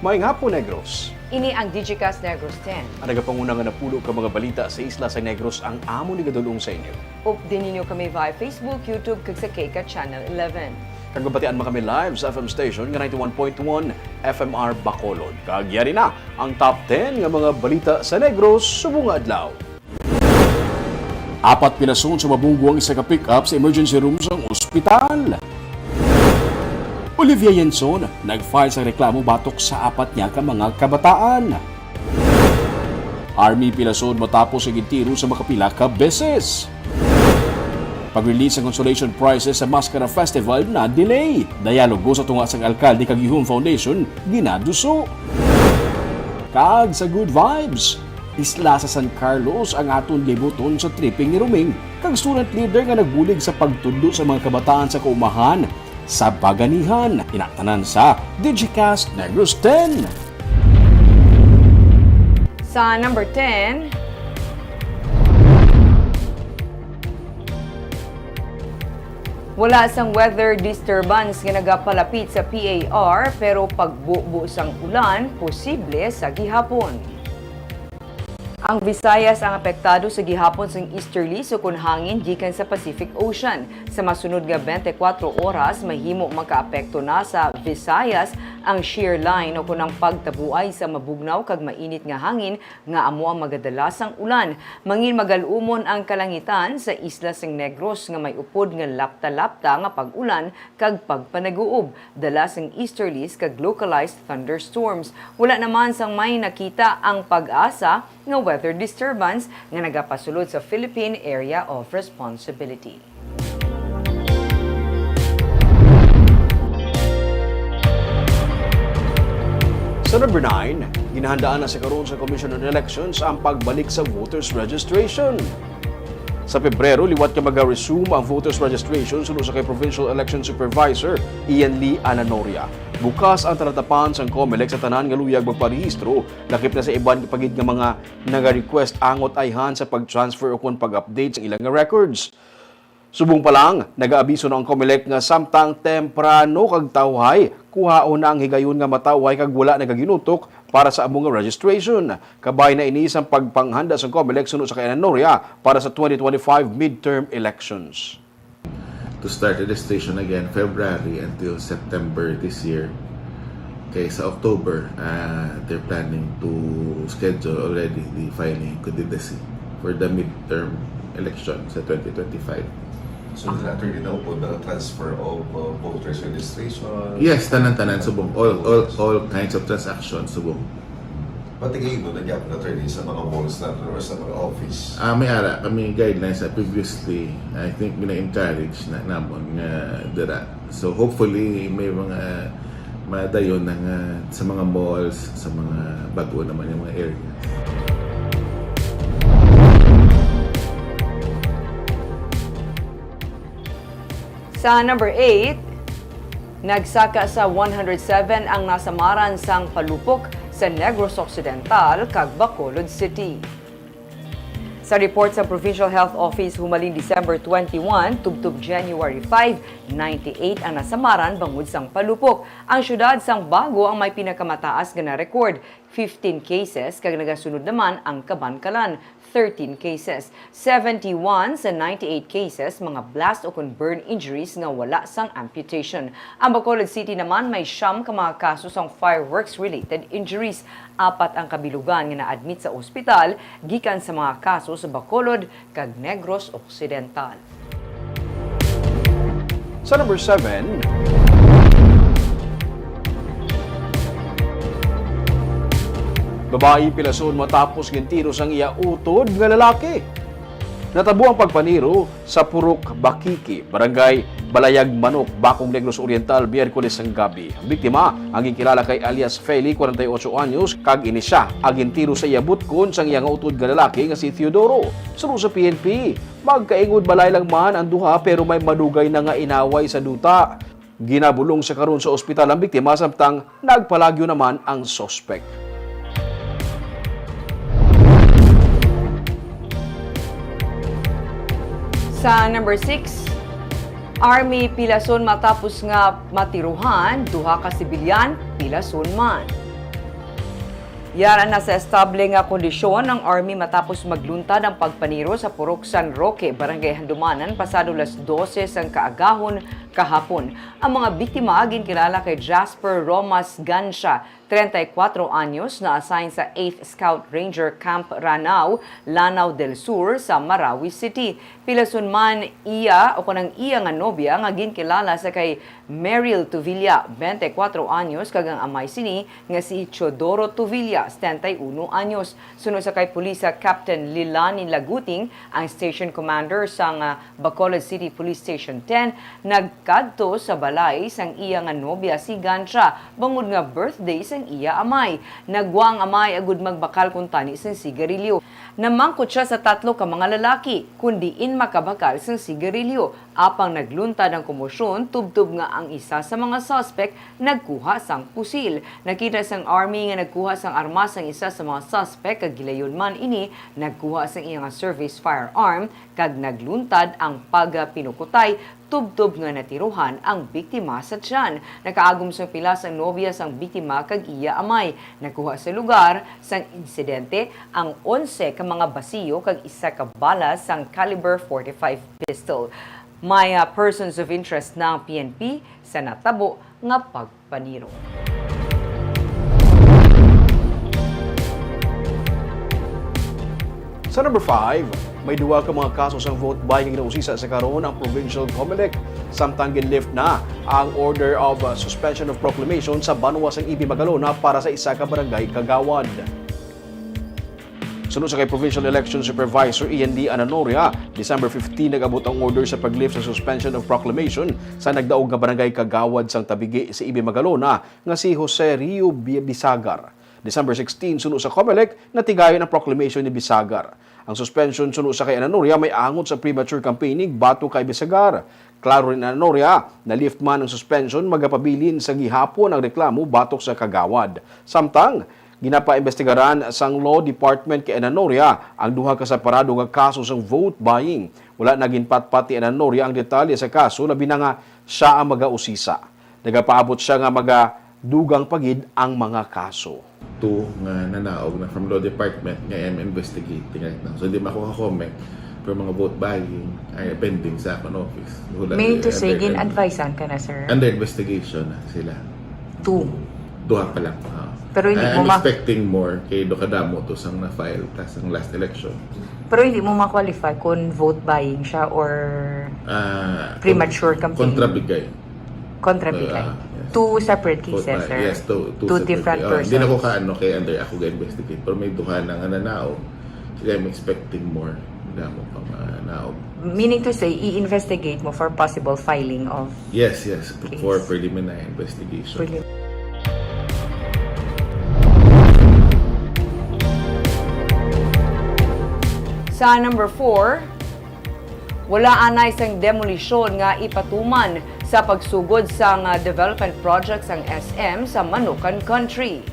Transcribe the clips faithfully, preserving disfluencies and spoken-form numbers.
Maayong hapon, Negros. Ini ang Digicast Negros ten. Ang nagapanguna nga napulo ka mga balita sa isla sa Negros ang amon igadul-ong sa inyo. Updi ninyo kami via Facebook, YouTube, kag sa K CAT Channel eleven. Kag mabatian man kami live sa F M station nga ninety-one point one F M R Bacolod. Kag yari na ang top ten nga mga balita sa Negros subong nga adlaw. Apat pilason sa mabunggo ang isa ka pick-up sa emergency room sang ospital. Olivia Yenson nag-file sang reklamo batok sa apat niya ka mga kabataan. Army pilason matapos ang gintiro sa makapila ka beses. Pag-release sang consolation prizes sa Mascara Festival na delay. Dialogo sa tunga sang alkalde kag Yuhon Foundation ginaduso. Kag sa good vibes, isla sa San Carlos ang aton libuton sa tripping ni Roming kag student leader nga nagbulig sa pagtudlo sa mga kabataan sa kaumahan sa Baganihan. Ina tanan sa Digicast Negros ten. Sa number ten, wala sang weather disturbance nga nagapalapit sa P A R, pero pagbubo sang ulan posible sa gihapon. Ang Visayas ang apektado sa gihapon sang easterlies ukon hangin gikan sa Pacific Ocean. Sa masunod nga twenty-four oras, mahimo makaapekto na sa Visayas ang shear line ukon ang pagtabuay sa mabugnaw kag mainit nga hangin nga amo ang magadala sang ulan. Mangin magal-umon ang kalangitan sa isla sang Negros nga may upod nga lapta-lapta nga pag-ulan kag pagpanaguob, dala sang easterlies kag localized thunderstorms. Wala naman sang may nakita ang PAGASA nga weather disturbance nga nagapasulod sa Philippine Area of Responsibility. Sa number nine, ginahandaan na sa karon sa Commission on Elections ang pagbalik sa voters registration. Sa Pebrero, liwat nga maga-resume ang voters registration suno sa kay Provincial Election Supervisor Ian Lee Ananoria. Bukas ang talatapan sang Comelec sa tanan nga luyag magparehistro, lakip na sa iban pa gid nga mga naga-request angot ayhan sa pag-transfer ukon pag-update sa ilang nga records. Subong pa lang, nagaabiso na ang Comelec nga samtang temprano kag tawhay, kuhaon na ang higayon nga matawhay kag wala nagaginutok para sa amo nga registration. Kabay na ini sang pagpanghanda sang Comelec suno sa kay Ananoria para sa twenty twenty-five midterm elections. To start registration again February until September this year. Kay sa October, ah, they're planning to schedule already the filing candidacy for the midterm election sa twenty twenty-five. So, the attorney na upod na transfer of uh, voters registration? Yes, tanan-tanan subong. All, all, all kinds of transactions subong. Pati kayo mo nagyapon, attorney, sa mga malls natin or sa mga office? Ah, may ara kami guidelines na previously, I think, gina-encourage na namon nga dira. So, hopefully, may mga madayon na nga sa mga malls, sa mga bago naman yung mga area. Sa number eight, nagsaka sa one hundred seven ang nasamaran sang palupok sa Negros Occidental kag Bacolod City. Sa report sa Provincial Health Office humaling December twenty-one tubtob January five, ninety-eight ang nasamaran bangod sang palupok. Ang siyudad sang Bago ang may pinakamataas nga na-record, fifteen cases, kag nagasunod naman ang Kabankalan, thirteen cases. Seventy-one sa ninety-eight cases mga blast ukon burn injuries nga wala sang amputation. Ang Bacolod City naman may siyam ka mga kaso sang fireworks-related injuries. Apat ang kabilugan nga na-admit sa ospital gikan sa mga kaso sa Bacolod kag Negros Occidental. Sa number seven, babayi pilason matapos gintiro sang iya utod nga lalaki. Natabo ang pagpaniro sa Purok Bakiki, Barangay Balayag Manok, Bacong, Negros Oriental, Miyerkules sang gabi. Ang biktima, ang ginkilala kay alias Feli, kwarenta y ocho anyos, kag ini sia ang gintiro sa iya butkon sang iya nga utod nga lalaki nga si Teodoro. Suno sa P N P, magkaingod balay lang man ang duha pero may madugay na nga inaway sa duta. Ginabulong sa karon sa ospital ang biktima samtang nagpalagyo naman ang suspek. Sa number six, Army pilason matapos nga matiruhan, duha ka sibilyan pilason man. Yara na sa estable nga kondisyon ang Army matapos magluntad ang pagpaniro sa Purok San Roque, Barangay Handumanan, pasado las dose sang kaagahon kahapon. Ang mga biktima ginkilala kay Jasper Romas Gancia, treinta y cuatro anyos, na-assign sa eighth Scout Ranger Camp Ranao, Lanao del Sur, sa Marawi City. Pilason man iya o kanang iya nga nobya nga ginkilala sa kay Meryl Tuvilla, twenty-four anyos, kag ang amay sini nga si Teodoro Tuvilla, setenta y uno anyos. Suno sa kay Pulisa Captain Lilani Laguting, ang station commander sang, ah, Bacolod City Police Station ten, nagkadto sa balay sang iya nga nobya si Gancia bangod nga birthday sang iya amay. Nagwa ang amay agud magbakal kuntani sang sigarilyo. Namangkot sia sa tatlo ka mga lalaki kon diin makabakal sang sigarilyo. Apang nagluntad ang komosyon tubtob nga ang isa sa mga suspek nagkuha sang pusil. Nakita sang Army nga nagkuha sang armas ang isa sa mga suspek kag gilayon man ini nagkuha sang iya nga service firearm kag nagluntad ang pagpinukutay tubtob nga natirohan ang biktima sa tiyan. Nakaagom sang pilas ang nobya sang biktima kag iya amay. Nakuha sa lugar sang insidente ang onse ka mga basiyo kag isa ka bala sang caliber forty-five pistol. May, ah, persons of interest na ang P N P sa natabo nga pagpaniro. Sa number five, may duha ka mga kaso sang vote buying nga ginausisa sa karon ang Provincial Comelec, samtang gin-lift na ang order of, uh, suspension of proclamation sa banwa sang Ibi Magalona para sa isa ka barangay kagawad. Suno sa kay Provincial Election Supervisor Ian D. Ananoria, December fifteen nag-abot ang order sa pag-lift sa suspension of proclamation sa nagdaog nga barangay kagawad sang Tabigi sa Ibi Magalona nga si Jose Rio Bi-, Bisagar. December sixteen, suno sa Comelec, natigayon ang proclamation ni Bisagar. Ang suspension suno sa kay Ananoria may angot sa premature campaigning batok kay Bisagar. Klaro ni Ananoria, na-lift man ang suspension, magapabilin sa gihapon ang reklamo batok sa kagawad. Samtang, ginapaimbestigaran sang Law Department kay Ananoria ang duha ka separado nga kaso sang vote buying. Wala na ginpatpat ni Ananoria ang detalye sa kaso, labi na nga sia ang magausisa. Nagapaabot sia nga magadugang pa gid ang mga kaso. Two nga nanaog na from law department nga I'm investigating right now. So, di ba ako ka-comment, pero mga vote buying ay pending sa akon office. Wala, Meaning to eh, say, under, gin-advisean ka na, sir? Under investigation na sila. Two. Duha pa lang. Ah. Pero hindi I, mo I'm ma- expecting more kay do kadamo to sang na-file ta sang last election. Pero hindi mo ma-qualify kung vote buying siya or Ah, premature con-, campaign? Kontra bigay. Kontra bigay. Ah, yes. Two separate cases, sir? Yes, two, two Two separate different cases. Ah, hindi na ko persons. Kaano kay under ako ga-investigate, pero may duha na nga nanaog. Sige, I'm expecting more. Damo pa nga naog. Meaning to say, i-investigate mo for possible filing of Yes, yes. Case. For preliminary investigation. Prelim- Sa number four, wala anay sang demolisyon nga ipatuman sa pagsugod sang, ah, development project sang S M sa Manukan Country.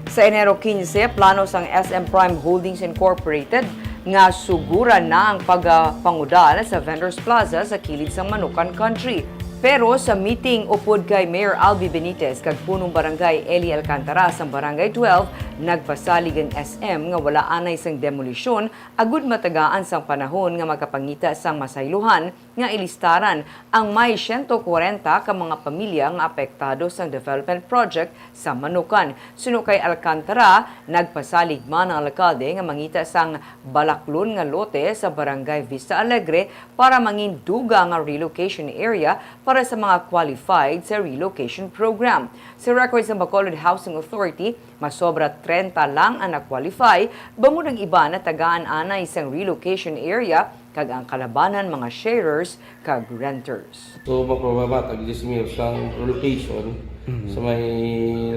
Sa Enero quince, plano sang S M Prime Holdings Incorporated nga suguran na ang pagpangudal sa Vendors Plaza sa kilid sang Manukan Country. Pero sa meeting upod kay Mayor Albi Benitez kag Punong Barangay Eli Alcantara sang Barangay twelve, nagpasalig ang S M nga wala anay sang demolisyon agud matagaan sang panahon nga makapangita sang masaylohan nga ilistaran ang may siyento kwarenta ka mga pamilya nga apektado sang development project sa Manukan. Suno kay Alcantara, nagpasalig man ang alkalde nga mangita sang balaklon nga lote sa Barangay Vista Alegre para mangin dugang nga relocation area para sa mga qualified sa relocation program. Sa record sa Bacolod Housing Authority, masobra treinta lang ang na-qualify, bangod ang iban natagaan anay sang relocation area, kag ang kalabanan mga sharers kag renters. So, magpababatag diyes mil sang relocation Mhm. sa may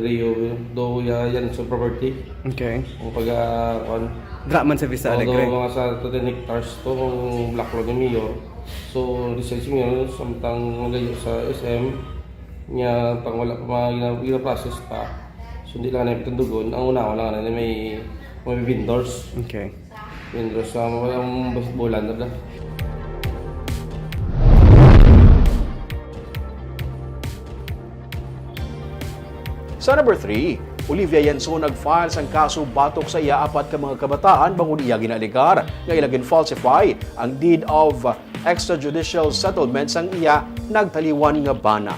Rio do ya-, yan sa property. Okay. Ang pag, ah, kuan. Dra man sa Vista Alegre. Although mga sa thirteen hectares to, ang block law ni Mayor. So, diyes mil, samtang magayo sa S M, nya, pang wala pa mga gina-, gina-process pa. So, hindi lang na ipitundugon. Ang unawa lang na may, may vendors. Okay. Vendors sa mga, ang bas-, bulan na lang. Sa number three, Olivia Yanson nag-file sang kaso batok sa iya apat ka mga kabataan bangod iya ginaalegar nga ila gin-falsify ang deed of extrajudicial settlement sang iya nagtaliwan nga bana.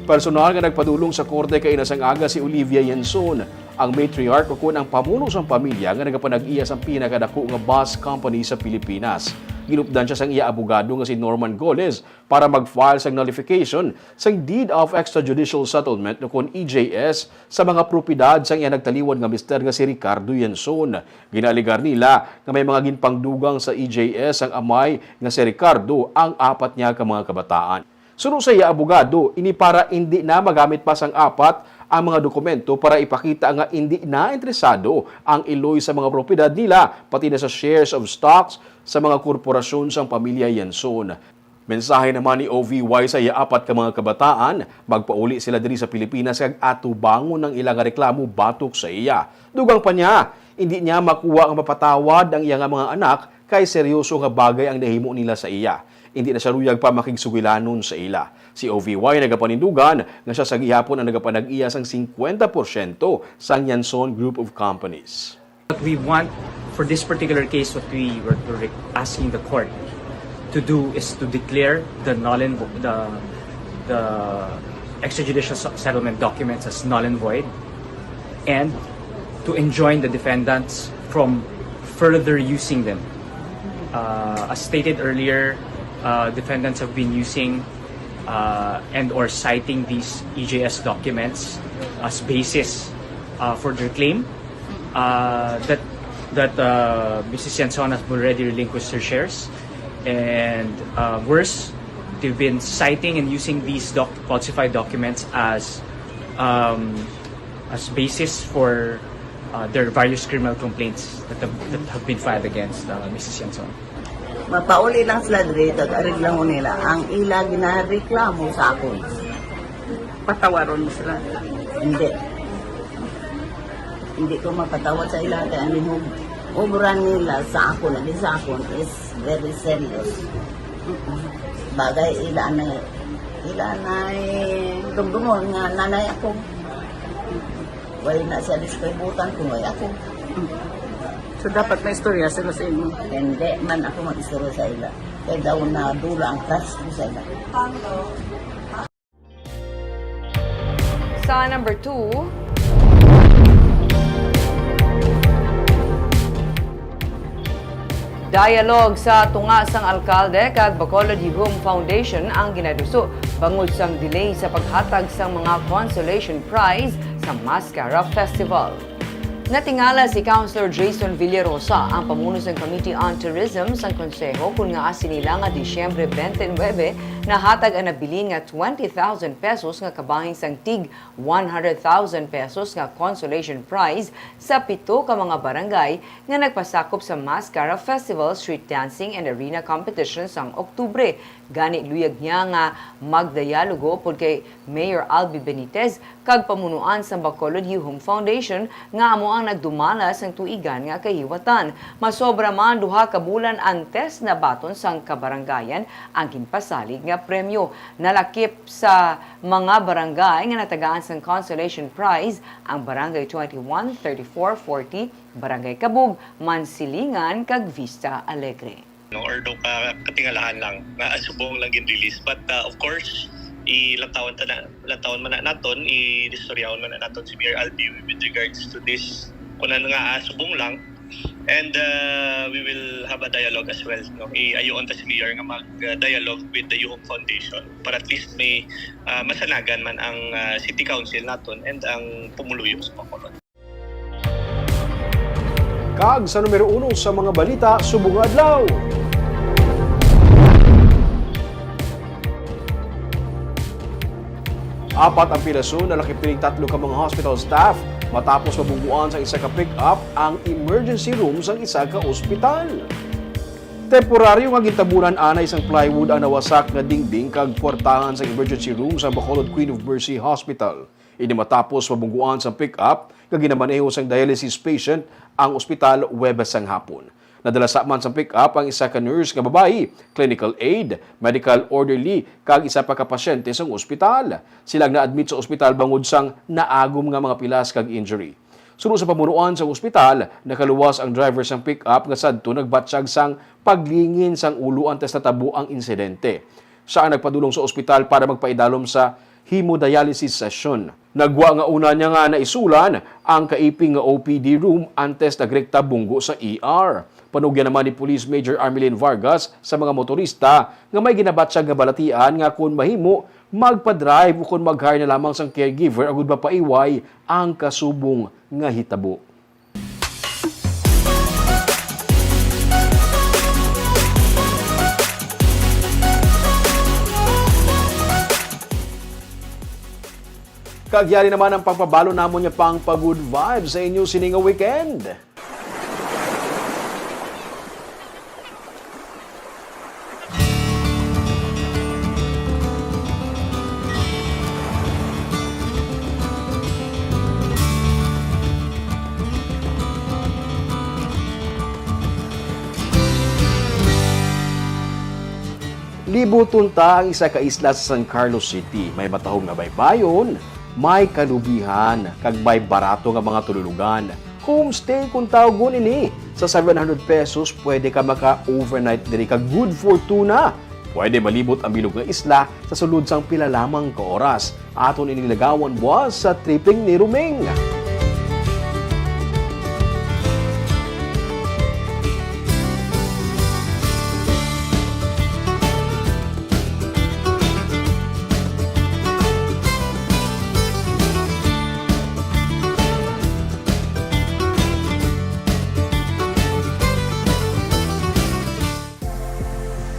Personal nga nagpadulong sa korte kaina sang aga si Olivia Yanson, ang matriarch ukon ang pamuno sang pamilya nga nagapanag-iya sang pinakadako nga bus company sa Pilipinas. Ginupdan sia sang iya abogado nga si Norman Goles para mag-file sang nullification sang Deed of Extrajudicial Settlement ukon E J S sa mga propiedad sang iya nagtaliwan nga mister nga si Ricardo Yanson. Ginaalegar nila nga may mga ginpangdugang sa E J S ang amay nga si Ricardo ang apat niya ka mga kabataan. Suno sa iya abogado, ini para indi na magamit pa sang apat ang mga dokumento para ipakita nga indi na interesado ang iloy sa mga propiedad nila, pati na sa shares of stocks sa mga korporasyon sang pamilya Yanson. Mensahe naman ni O V Y sa iya apat ka mga kabataan, magpauli sila diri sa Pilipinas kag atubangon ang ila nga reklamo batok sa iya. Dugang pa niya, indi niya makuha nga mapatawad ang iya nga mga anak kay seryoso nga bagay ang nahimo nila sa iya. Indi na siya luyag pa makigsugilanon sa ila. Si O V Y nagapanindugan nga siya sa gihapon ang nagapanag-iya sang singkwenta porsyento sang Yanson Group of Companies. What we want for this particular case, what we were were asking the court to do is to declare the null and vo- the the extrajudicial se- settlement documents as null and void, and to enjoin the defendants from further using them. Uh, as stated earlier, uh, defendants have been using uh, and or citing these E J S documents as basis uh, for their claim uh, that that uh, Missus Yanson has already relinquished her shares, and uh, worse, they've been citing and using these doc- falsified documents as um, as basis for uh, their various criminal complaints that have, that have been filed against uh, Missus Yanson. Mapauli lang sila diri, kag areglaho nila ang ila ginareklamo sa akon. Patawaron mo sila. Hindi. Hindi ko mapatawad sa ila kay ang hub- obra nila sa akon, lagi sa akon, is very serious. Bagay ila na ila na dumdumon nga nanay ako. Wala na siya diskributan kung wala ako. So dapat may istorya sila sa imo. Hindi man ako mag-istorya sa ila. Kaya daw na dula ang trust ko sa ila. Sa number two, dialogue sa tunga sang alkalde kag Bacolod Yuhum Foundation ang ginaduso bangod sang delay sa paghatag sang mga consolation prize sa Mascara Festival. Natingala si Councilor Jason Villarosa, ang pamuno sang Committee on Tourism sang Konseho, kon ngaa sini lang nga Disyembre twenty-nine, nahatag ang nabilin nga twenty thousand pesos nga kabahin sang tig one hundred thousand pesos nga consolation prize sa pito ka mga barangay nga nagpasakop sa Mascara Festival, Street Dancing and Arena Competition sang Oktubre. Gani, luyag niya nga magdayalogo upod kay Mayor Albi Benitez kag pamunuan sang Bacolod Yuhum Foundation nga amo ang nagdumala sang tuigan nga kahiwatan. Masobra man duha ka bulan antes nabaton sang kabarangayan ang ginpasalig nga premyo. Nalakip sa mga barangay nga natagaan sang consolation prize ang Barangay twenty-one, thirty-four, forty, Barangay Cabug, Mansilingan, kag Vista Alegre. No, or do ka katingalahan lang nga subong lang gin-release. But uh, of course, ilantawon ta na, lantawon man na naton, i-istoryahon man na naton si Mayor Albi with regards to this. Kung ano nga ah, subong lang, and uh, we will have a dialogue as well. No? I-ayuon ta si Mayor nga mag-dialogue with the Yuhum Foundation para at least may uh, masanagan man ang uh, City Council naton and ang pumuluyo sa Bacolod. Kag sa numero uno sa mga balita subong nga adlaw. Apat ang piraso nalakip pining tatlo ka mga hospital staff matapos mabungguan sa isa ka pick-up ang emergency room sang isa ka ospital. Temporaryo nga gintabunan anay sang plywood ang nawasak nga dingding kag puwertahan sang emergency room sa Bacolod Queen of Mercy Hospital. Ini matapos mabungguan sang pick-up nga ginamaneho sang dialysis patient ang ospital Huwebes sang hapon. Nadala sa man sang pick-up ang isa ka nurse nga babayi, clinical aide, medical orderly, kag isa pa ka pasyente sang ospital. Sila ang na-admit sa ospital bangod sang naagom nga mga pilas kag injury. Suno sa pamunuan sang ospital, nakaluwas ang driver sang pick-up nga sadto nagbatyag sang paglingin sang ulo antes natabo ang insidente. Siya ang nagpadulong sa ospital para magpaidalom sa hemodialysis session. Nagwa nga una niya nga naisulan ang kaiping nga O P D room antes nagrekta bunggo sa E R. Panugyan naman ni Police Major Armelin Vargas sa mga motorista nga may ginabatyag nga balatian nga kon mahimo, magpa-drive o kon mag-hire na lamang sang caregiver agud mapaiway ang kasubong nga hitabo. Kag yari naman ang pagpabalo namon nga pang pa-good vibes sa inyo sini nga weekend. Libuton ta ang isa ka isla sa San Carlos City. May matahom nga baybayon, may kalubihan, kag may barato nga mga tululugan. Homestay kung tawgon ini. Sa seven hundred pesos, pwede ka maka-overnight diri kag good fortuna. Pwede malibot ang bilog nga isla sa sulod sang pila lamang ka oras. Aton ini lagawan buwas sa tripping ni Roming.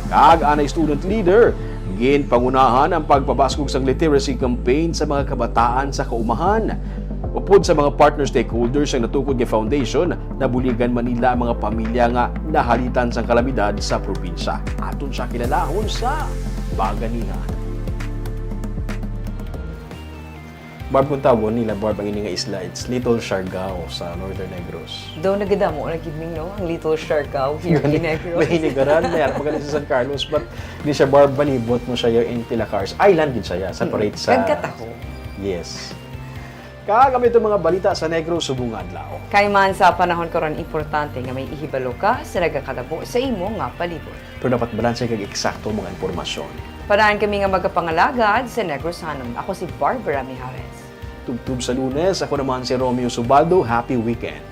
Kag anay student leader, ginpangunahan ang pagpabaskog sang literacy campaign sa mga kabataan sa kaumahan. Upod sa mga partner stakeholders ang natukod nga foundation, nabuligan man nila ang mga pamilya nga nahalitan sang kalamidad sa probinsya. Aton siya kilalahon sa Baganihan. Barb, kung tawgon nila, Barb, ang ini nga isla, it's Little Siargao sa Northern Negros. Daw nagadamo na gid ning, no, ang Little Siargao here in Negros. May hinigaran, may harap magaling sa San Carlos, but di siya, Barb, manibot mo siya in pila ka hours. Island gid siya, separate sa... Kagkataho. Yes. Kag amo ito mga balita sa Negros subong nga adlaw. Kay man sa panahon karon, importante nga may ihibalo ka sa nagakadamo sa imo nga palibot. Pero dapat balanse kag eksakto mga impormasyon. Para kami nga magapangalagad sa Negrosanon, ako si Barbara Mijares. Tubtob sa Lunes, ako naman si Romeo Subaldo. Happy weekend.